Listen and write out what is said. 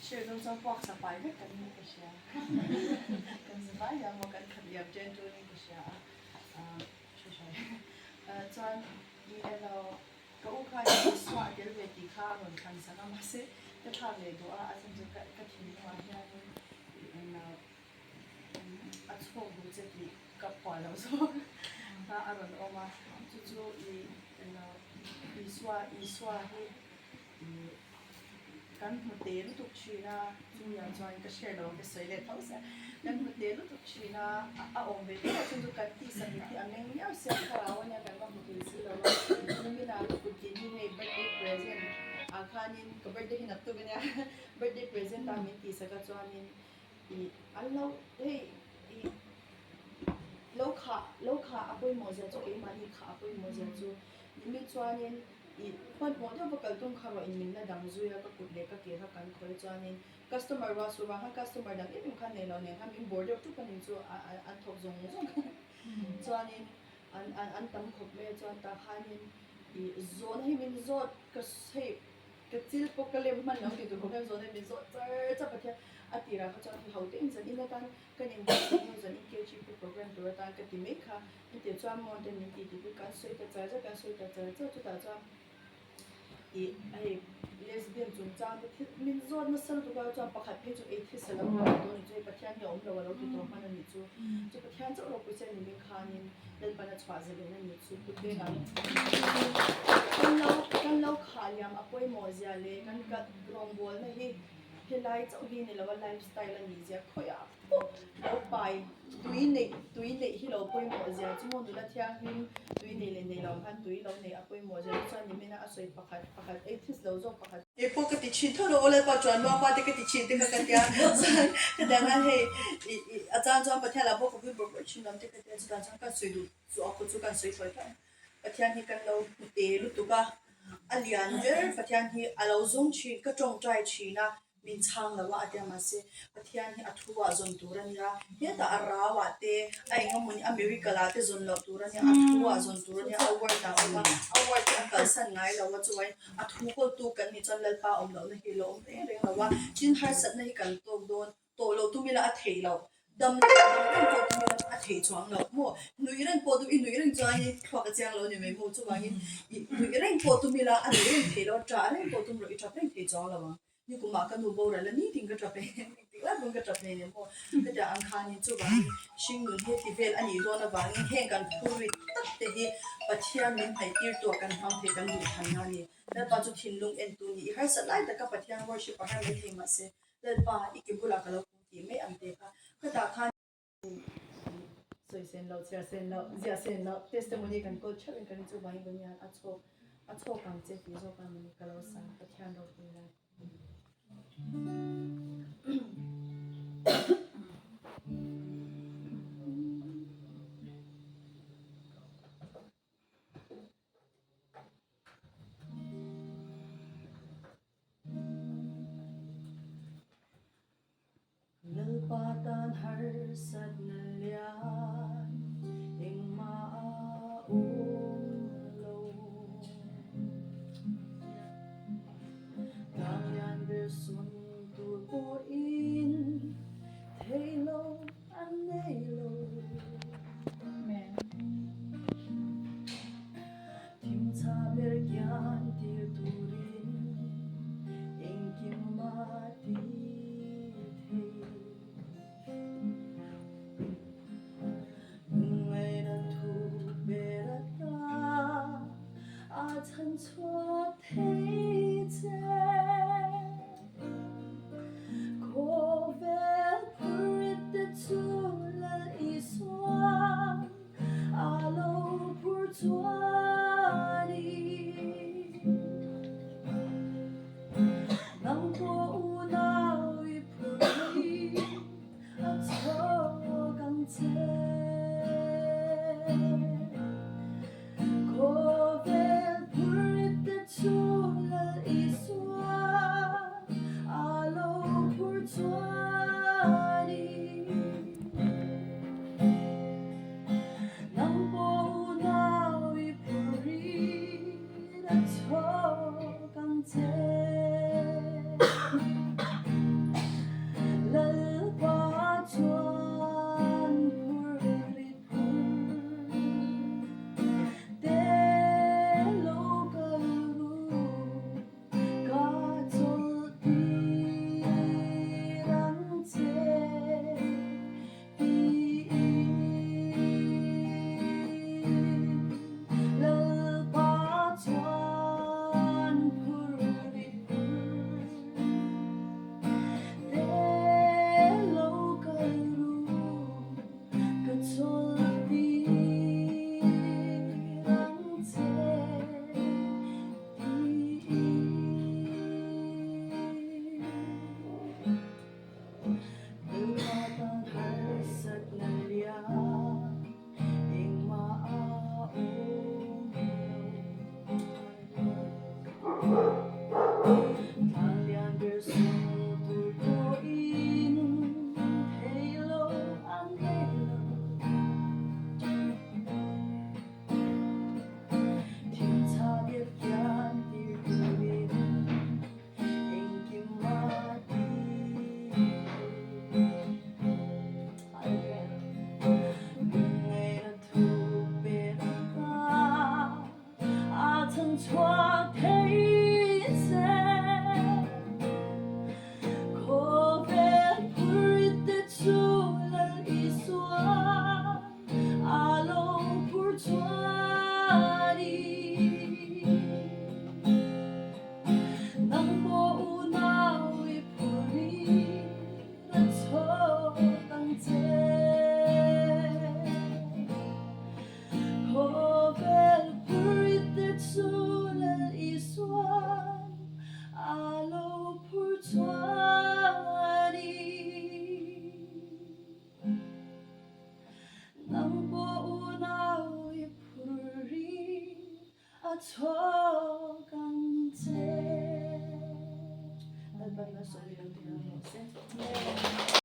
Share dawn chuan puak sa pai vek kan ni ka hria. Kan za vai liam maw kan khat liam ṭen ṭunin ka hria a. Chuan i elo ka u kha Isua a tel ve tih kha a rawn thlan sak a mahse ka thlak leh duh a a chhan chu ka thinlungah hianin a chhuak duh che tih ka phuah loh zawk kha a rawn awm a chu chu i elo Isua Isua hi Ih kan hmu te lutuk thin a, chungah chuan ka share lo ang ka sawi leh tho sia, kan hmu te lutuk thin a, a awm ve tawh chuan chu kan tih sak hi a meng miau sia thlarau ania kan va hmu thei si lo a, nimin ah kut tih hi hei birthday present ah khanin ka birthday hi naktuk ania birthday present ah min tih sak a chuanin ih an lo hei ih lo khah lo khah a pawimawh zia chu keimahni khah a pawimawh zia chu nimin chuanin. Ih, hmanhmawh deuh va kal tum kha rawh in min la dang zui a, ka kut leh ka ke kha kan khawi chuanin customer ruah suh vang khan customer dang em em khan nei lo nen khan min bawr deuh ṭup a ning chu an thawk zawng zawng kha chuanin an an an tam khawp mai a chuan tah khanin ih zawhna hi min zawt ka hei ka chil pawh ka lem hman lo tih tur khawp hian zawhna hi min zawt char char Pathian a tirah kha chuan hi ho te in zan in atan Kan inbuatsaih hnu zan in KGP program tur atan ka ti mai kha. Hetiang chuan mawn ten min tih tih kan sawi ta char char, kan sawi ta char char chutah chuan ih hei lesbian chungchang te thil min zawt nasa lutuk a chuan pakhat phei chu atheist a lo ni tawh a ni chu hei Pathian hi a awm lo a lo ti tawh hman a nih chu. Chu Pathian chauh ropui che a ni min khanin Lalpan a chhuah zalen a nih chu kut vengah kan lo kan lo khah liam a pawimawh zia leh kan rawngbawlna hi Helai chauh hi ni lo a life style a nih zia khawiah pawh lo pai tui neih tui neih hi lo pawimawh zia chu maw nula thianghlim tui nei leh nei lo ang khan tui lo neih a pawimawh zia chu chuan nimin a a sawi pakhat pakhat atheist lo zawk pakhat. Kei pawh ka ti thin tho lo aw Lalpa chuan Nuapa te ka ti thin te kha ka tia chuan ka tiang khan hei ih ih a chang chuan Pathian lah pawh ka pui bawrh bawrh thin lo ang te ka tia chutah chuan ka sawi duh chu a khaw chu kan sawi thawi thawi a. Pathian hi kan lo hmu te lutuk a, a lian ber Pathian hi a lo zawng thin, ka tawngtai thin a, min chhang lo a a tia mahse Pathian hi a thu ah zawn tur a nia, hetah a rau ah te, a engemawni a miracle ah te zawn loh tur a nia, a thu ah zawn tur a nia, a word ah a awm a, a word hi a kalsan ngai lo a, chuan a thu kawltu kan nih chuan Lalpa awm lohna hi a lo awm reng reng lo a, tin harsatna hi kan tawk dawn. Tawh lo tum ila a theih loh, dam lo dam reng pawh tum ila a theih chuang loh maw? Nuih reng pawh tum i nuih reng chuan i thluak a chiang lo a ni mai maw? Chuvangin i nuih reng pawh tum ila a nuih reng theih loh, ṭah reng pawh tum rawh i ṭap reng thei chuang lo ang. Nikumah ka nu boral a nitin ka ṭap e, engtik lai pawn ka ṭap hleinem maw? Ka tia ang khanin chuvangin hringnun hi ti vel a nih dawn avangin heng kan phurrit tak te hi Pathian min hnaih tir tuah kan hmang thei kan duh thanna a ni. Lalpa chu thinlung entu ni i harsat lai taka Pathian worship a har mai thei mahse Lalpa, i ke bulah ka lo kum tih mai ang te kha ka tah khan sawi sen loh, chhiar sen loh, ziah sen loh testimony kan kawl theuh in ka ring chu vangin ka nian a chhawk a chhawk ang che tih zawk a mawni ka lo sa Pathian ropui lai. Lalpa tan harsatna lian engmah a awm lo. Tlang lian ber sun tur pawhin theih lo an nei lo. Thimchha ber kian tir turin engkim a ti thei. Lungngaihna thu ber ata a chhan chhuak thei che. Khawvel phurit te chu Lal Isua. A lo phur chuan i nang pawh unau i phur hi a chhawk ang che. Khawvel phur te chu Lal Isua a lo phur chuan i. Nang pawh unau i phur in a chhawk ang. ang che. Lalpa chuan phur rit phur te lo kal ru ka chawlh tir ang che tiin Lalpa chuan phur rit phur te lo kal ru ka chawlh tir ang che tiin. Lalpa tan harsatna lian engmah a awm lo. Tlang lian ber sawn tur pawhin thei lo an nei lo. Thingchha biak kian tir turin Engkim a ti Hallelujah Lungngaihna thu pek a a chhan chhuak thei che Khawvel phur te chu Lal Isua a lo phur chuan i. Nang pawh unau i phur i ra chhawk ang che. Khawvel phur i te chu Lal Isuan a lo phur chuan i. Nang pawh unau i phur i A chhawk ang che. Lalpan a sawi lo tih ang rawh se.